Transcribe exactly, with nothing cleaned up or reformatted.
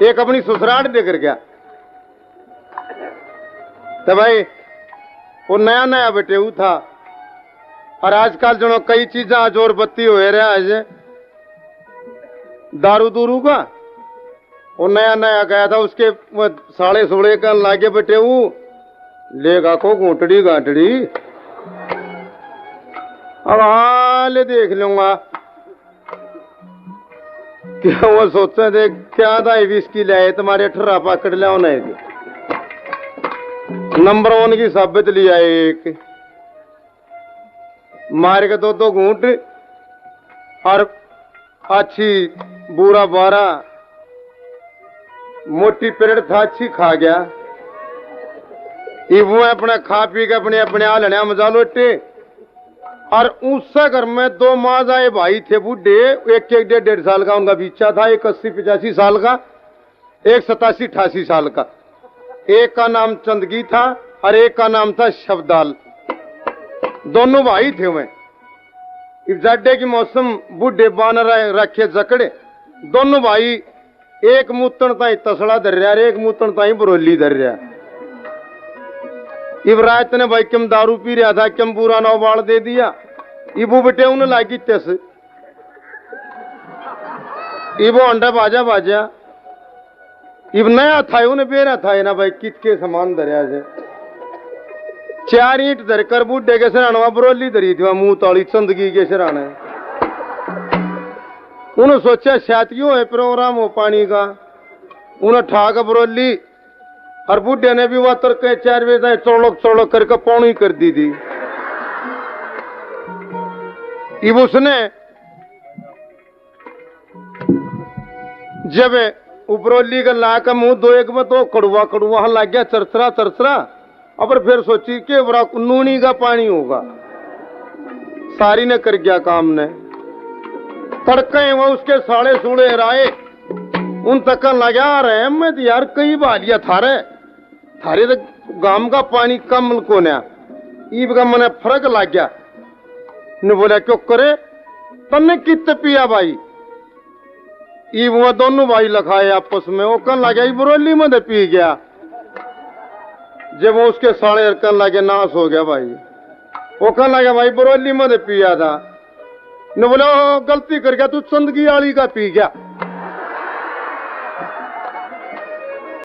एक अपनी ससुराल लेकर गया। तो भाई, वो नया नया बटेऊ था, और आजकल जनो कई चीजा जोर बत्ती हो रहा है, दारू दूरू का। वो नया नया गया था, उसके वो साले सुले कहने लागे, "बटेऊ, लेगा को घूंटड़ी घांटड़ी?" अब हाँ, ले देख लूंगा। क्या वो सोचे थे, क्या था ये विस्की ले आए, तुम्हारे ठर्रा पाकट ले आना है। नंबर वन की साबित लिया एक, मार के दो दो घूंट, और अच्छी बुरा बारा मोटी पेड़ था, अच्छी खा गया। इब वो अपना खा पी के अपने, अपने आलण्या मजा लोटे। और उस घर में दो माँ जाए भाई थे बूढ़े, एक एक डेढ़ डेढ़ साल का उनका बीचा था, एक अस्सी पचासी साल का, एक सतासी अठासी साल का। एक का नाम चंदगी था और एक का नाम था शब्दाल। दोनों भाई थे वह। इब जाडे की मौसम, बूढ़े बानर रखे जकड़े, दोनों भाई एक मूतन ताई तसला धर रहा, एक मूतन ताई बरोली धर रहा। इब रात ने भाई किम दारू पी रहा था, किम बुरा ना उबाल दे दिया। इब वो बटेऊ ने लागी तस, इब वो अंडा बाजा बाजा। इब नया था, उन्हें बेरा था ना भाई, कित के सामान धरया से। चार ईंट धरकर बूढ़े के सिराने वहाँ बरोली धरी थी, वहाँ मुंह ताली चंदगी के सिराने। उन्हें सोचा, शायद क्यों है प्रोग्राम हो पानी का। उन्हें ठाक बरोली, और बूढ़े ने भी वहाँ तड़के चार बजे ताई चोड़क चोड़क करके पौनी कर दी थी। इब उसने जब उपरोली का ला के मुंह दो एक में तो कड़वा कड़वा लग गया, चरचरा चरचरा। अब फिर सोची के बड़ा नूनी का पानी होगा, सारी ने कर गया काम ने। तड़के वो उसके साले सूले राए, उन तक लगा रहे, "मैं तो यार कई बालिया थारे, थारे तो गांव का पानी कम कोन्या।" ईब का मने फर्क लग गया। ने बोला, "क्यों करे, तन्ने कित पिया भाई?" ईब वो दोनों भाई लखाए आपस में, वो कहने लगा, "ई बरोली में तो पी गया।" जब वो उसके साले कहने लगे, "नाश हो गया भाई।" वो कहने लगा, "भाई, बरोली में तो पिया था।" ने बोला, "ओ, गलती कर गया, तू चंदगी आली का पी गया।"